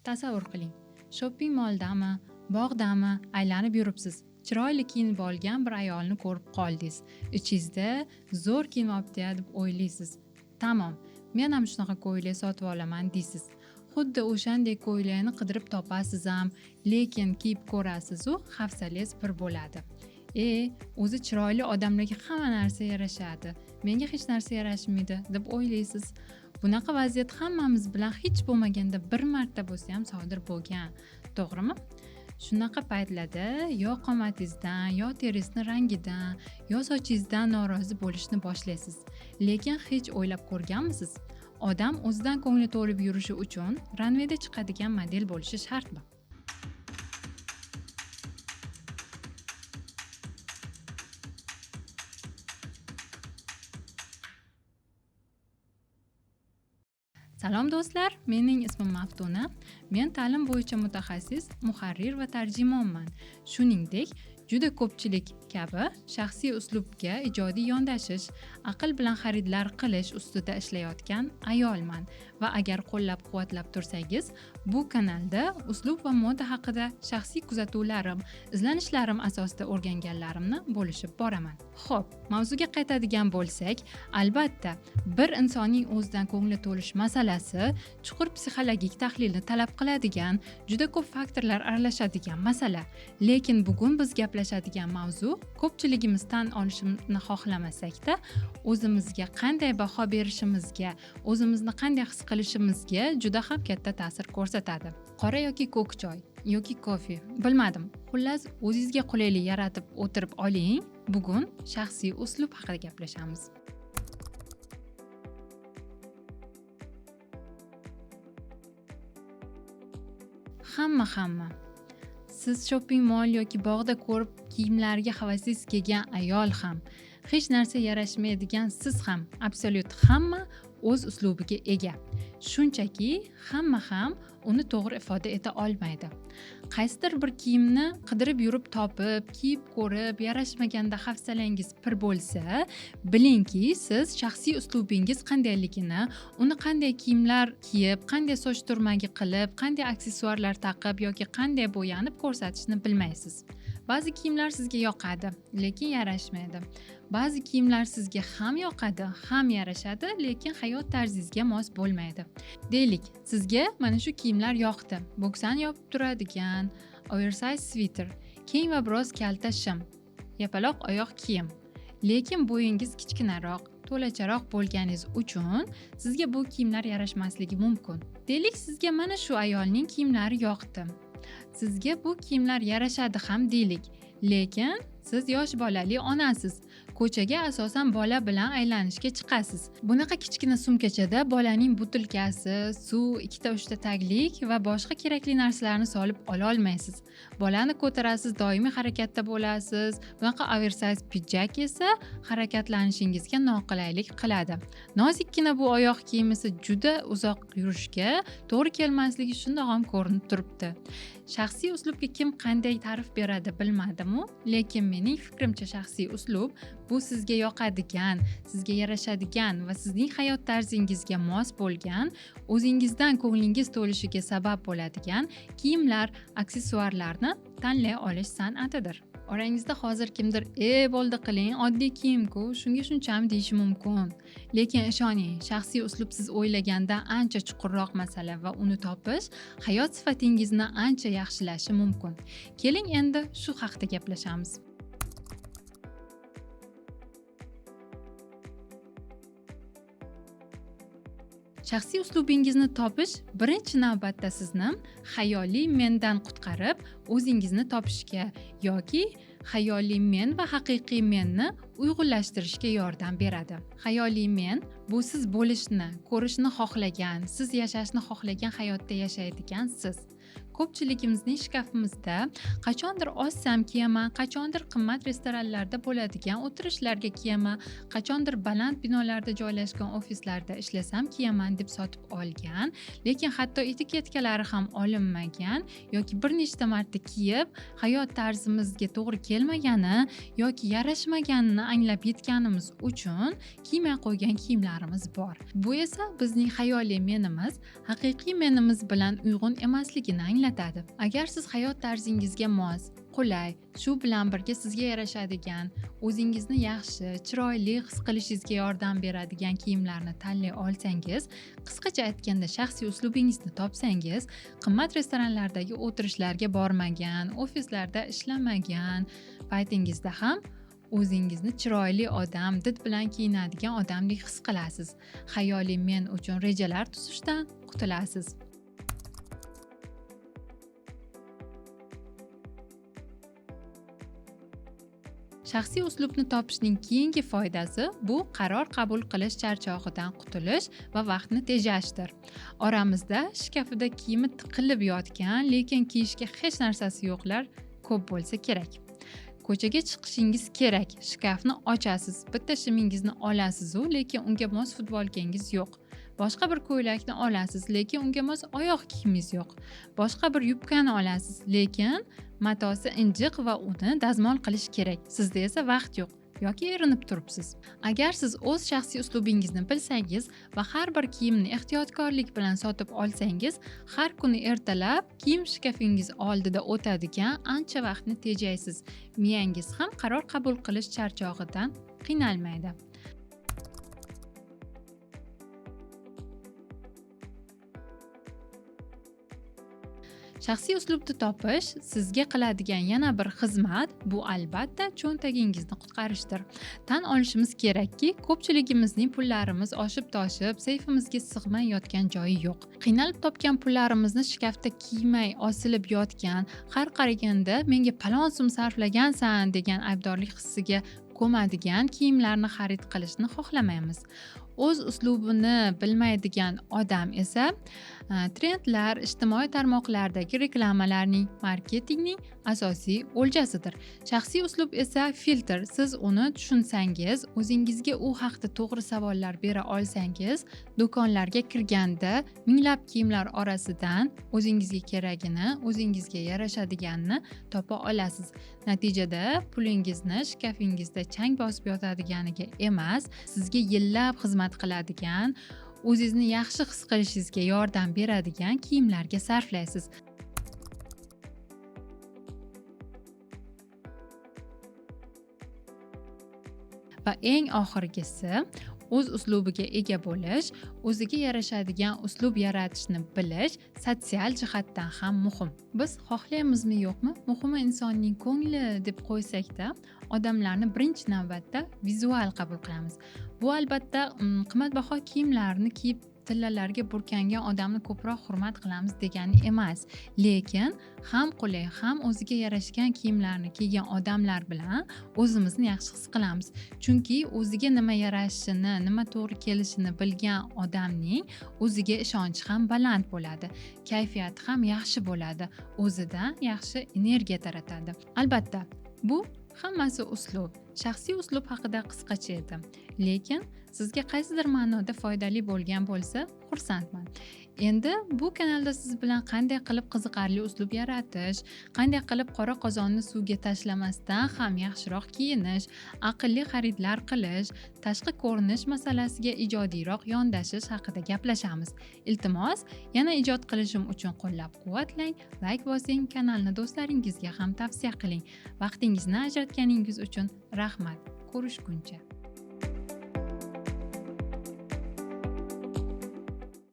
Tasavvur qiling, shopping molldami, bog'dami aylanib yuribsiz. Chiroyli kiyinib olgan bir ayolni ko'rib qoldingiz. Ichingizda zo'r kiyinib olibdi deb o'ylaysiz. Tamom, men ham shunaqa ko'ylak sotib olaman deysiz. Xuddi o'shanday ko'ylakni qidirib topasiz ham, lekin kiyib ko'rasiz-u, hafsalangiz pir bo'ladi. O'zi chiroyli odamlarga hamma narsa yarashadi. Menga hech narsa yarashmaydi deb o'ylaysiz. Bunaqa vaziyat hammamiz bilan hech bo'lmaganda bir marta bo'lsa ham sodir bo'lgan, to'g'rimi? Shunaqa paytlarda yo qomatingizdan, yo teringizni rangidan, yo sochingizdan norozi bo'lishni boshlaysiz. Lekin hech o'ylab ko'rganmisiz? Odam o'zidan ko'ngli to'lib yurishi uchun runwayda chiqadigan model bo'lishi shartmi? Salom do'stlar, mening ismim Maftuna. Men ta'lim bo'yicha mutaxassis, muharrir va tarjimonman. Shuningdek, juda ko'pchilik kabi shaxsiy uslubga ijodiy yondashish, aql bilan xaridlar qilish ustida ishlayotgan ayolman va agar qo'llab-quvvatlab tursangiz, bu kanalda uslub va moda haqida shaxsiy kuzatuvlarim, izlanishlarim asosida o'rganganlarimni bo'lishib boraman. Xo'p, mavzuga qaytadigan bo'lsak, albatta, bir insonning o'zidan ko'ngli to'lish masalasi chuqur psixologik tahlilni talab qiladigan, juda ko'p faktorlar aralashadigan masala. Lekin bugun biz gaplashadigan mavzu ko'pchiligimiz tan olishni xohlamasak-da, o'zimizga qanday baho berishimizga, o'zimizni qanday his qilishimizga juda ham katta ta'sir ko'rsatadi. Qora yoki ko'k choy yoki kofe, bilmadim. Xullas, o'zingizga qulaylik yaratib o'tirib oling. Bugun shaxsiy uslub haqida gaplashamiz. Hamma. Siz shopping mall yoki bog'da ko'rib kiyimlarga havasingiz kelgan ayol ham, hech narsa yarashmaydigan siz ham, absolyut hamma o'z uslubiga ega. Shunchaki hamma ham uni to'g'ri ifoda eta olmaydi. Qaysidir bir kiyimni qidirib yurib topib, kiyib ko'rib, yarashmaganda hafsalangiz pir bo'lsa, bilingki, siz shaxsiy uslubingiz qandayligini, uni qanday kiyimlar kiyib, qanday soch turmagi qilib, qanday aksessuarlar taqib yoki qanday bo'yanib ko'rsatishni bilmaysiz. Ba'zi kiyimlar sizga yoqadi, lekin yarashmaydi. Ba'zi kiyimlar sizga ham yoqadi, ham yarashadi, lekin hayot tarzingizga mos bo'lmaydi. Deylik, sizga mana shu kiyimlar yoqdi. Bo'ksani yopib turadigan oversize sviter, keng va biroz kalta shim, yapaloq oyoq kiyim. Lekin bo'yingiz kichkinaroq, to'lacharoq bo'lganingiz uchun sizga bu kiyimlar yarashmasligi mumkin. Deylik, sizga mana shu ayolning kiyimlari yoqdi. Sizga bu kiyimlar yarashadi ham deylik, lekin siz yosh bolali onasiz. Ko'chaga asosan bola bilan aylanishga chiqasiz. Bunaqa kichkina sumkachada bolaning butilkasi, suv, 2-3 taglik va boshqa kerakli narsalarni solib ola olmaysiz. Bolani ko'tarasiz, doimiy harakatda bo'lasiz. Bunaqa oversize pidjak esa harakatlanishingizga noqulaylik qiladi. Nozikkina bu oyoq kiyimi esa juda uzoq yurishga to'g'ri kelmasligi shundoq ham ko'rinib turibdi. Shaxsiy uslubga kim qanday ta'rif beradi bilmadim-u, lekin mening fikrimcha shaxsiy uslub bu sizga yoqadigan, sizga yarashadigan va sizning hayot tarzingizga mos bo'lgan, o'zingizdan ko'nglingiz to'lishiga sabab bo'ladigan kiyimlar, aksessuarlarni tanlay olish san'atidir. Orangizda hozir kimdir, bo'ldi qiling, oddiy kiyim-ku, shunga shuncham deyishi mumkin. Lekin ishoning, shaxsiy uslub siz o'ylagandan ancha chuqurroq masala va uni topish hayot sifatingizni ancha yaxshilashi mumkin. Keling endi shu haqda gaplashamiz. Shaxsiy uslubingizni topish birinchi navbatda sizni xayoliy mendan qutqarib, o'zingizni topishga yoki xayoliy men va haqiqiy menni uyg'unlashtirishga yordam beradi. Xayoliy men bu siz bo'lishni, ko'rishni xohlagan, siz yashashni xohlagan hayotda yashaydigan siz. Ko'pchiligimizning shkafimizda qachondir ozsam kiyaman, qachondir qimmat restoranlarda bo'ladigan o'tirishlarga kiyaman, qachondir baland binolarda joylashgan ofislarda ishlasam kiyaman deb sotib olgan, lekin hatto etiketkalari ham olinmagan yoki bir nechta marta kiyib hayot tarzimizga to'g'ri kelmagani yoki yarashmaganini anglab yetganimiz uchun kiymay qo'ygan kiyimlarimiz bor. Bu esa bizning xayoliy menimiz haqiqiy menimiz bilan uyg'un emasligini anglatadi. Agar siz hayot tarzingizga mos, qulay, shu bilan birga sizga yarashadigan, o'zingizni yaxshi, chiroyli his qilishingizga yordam beradigan kiyimlarni tanlay olsangiz, qisqacha aytganda shaxsiy uslubingizni topsangiz, qimmat restoranlardagi o'tirishlarga bormagan, ofislarda ishlamagan paytingizda ham o'zingizni chiroyli odam, did bilan kiyinadigan odamdek his qilasiz. Xayoliy men uchun rejalar tuzishdan qutulasiz. Shaxsiy uslubni topishning keyingi foydasi bu qaror qabul qilish charchog'idan qutulish va vaqtni tejashdir. Oramizda shkafida kiyimi tiqilib yotgan, lekin kiyishga hech narsasi yo'qlar ko'p bo'lsa kerak. Ko'chaga chiqishingiz kerak, shkafni ochasiz, bitta shimingizni olasiz-u, lekin unga mos futbolkangiz yo'q. Boshqa bir ko'ylakni olasiz, lekin unga mos oyoq kiyimingiz yo'q. Boshqa bir yubkani olasiz, lekin matosi injiq va uni dazmol qilish kerak. Sizda esa vaqt yo'q yoki erinib turibsiz. Agar siz o'z shaxsiy uslubingizni bilsangiz va har bir kiyimni ehtiyotkorlik bilan sotib olsangiz, har kuni ertalab kiyim shkafingiz oldida o'tadigan ancha vaqtni tejaysiz. Miyangiz ham qaror qabul qilish charchog'idan qiynalmaydi. Shaxsiy uslubni topish sizga qiladigan yana bir xizmat bu albatta cho'ntagingizni qutqarishdir. Tan olishimiz kerakki, ko'pchiligimizning pullarimiz oshib-toshib, seyfimizga sig'may yotgan joyi yo'q. Qiynalib topgan pullarimizni shkafda kiymay osilib yotgan, har qaraganda menga palon sum sarflagansan degan aybdorlik hissiga ko'madigan kiyimlarni xarid qilishni xohlamaymiz. O'z uslubini bilmaydigan odam esa trendlar, ijtimoiy tarmoqlardagi reklamalarning, marketingning asosiy o'ljasidir. Shaxsiy uslub esa filtr. Siz uni tushunsangiz, o'zingizga u haqda to'g'ri savollar bera olsangiz, do'konlarga kirganda minglab kiyimlar orasidan o'zingizga keragini, o'zingizga yarashadiganini topa olasiz. Natijada pulingizni shkafingizda chang bosib yotadiganiga emas, sizga yillab xizmat qiladigan, o'zingizni yaxshi his qilishingizga yordam beradigan kiyimlarga sarflaysiz. Va eng oxirgisi, o'z uslubiga ega bo'lish, o'ziga yarashadigan uslub yaratishni bilish sotsial jihatdan ham muhim. Biz xohlaymizmi yo'qmi, muhimi insonning ko'ngli deb qo'ysakda, odamlarni birinchi navbatda vizual qabul qilamiz. Bu albatta qimmatbaho kiyimlarni kiyib tillalarga burkangan odamni ko'proq hurmat qilamiz degani emas, lekin ham qulay, ham o'ziga yarashgan kiyimlarni kiygan odamlar bilan o'zimizni yaxshi his qilamiz. Chunki o'ziga nima yarashishini, nima to'g'ri kelishini bilgan odamning o'ziga ishonchi ham baland bo'ladi, kayfiyati ham yaxshi bo'ladi, o'zidan yaxshi energiya taratadi. Albatta, bu hammasi uslub, shaxsiy uslub haqida qisqacha edi. Lekin sizga qaysidir ma'noda foydali bo'lgan bo'lsa, xursandman. Endi bu kanalda siz bilan qanday qilib qiziqarli uslub yaratish, qanday qilib qora qozonni suvga tashlamasdan ham yaxshiroq kiyinish, aqlli xaridlar qilish, tashqi ko'rinish masalasiga ijodiyroq yondashish haqida gaplashamiz. Iltimos, yana ijod qilishim uchun qo'llab-quvvatlang, like bosing, kanalni do'stlaringizga ham tavsiya qiling. Vaqtingizni ajratganingiz uchun rahmat. Ko'rishguncha.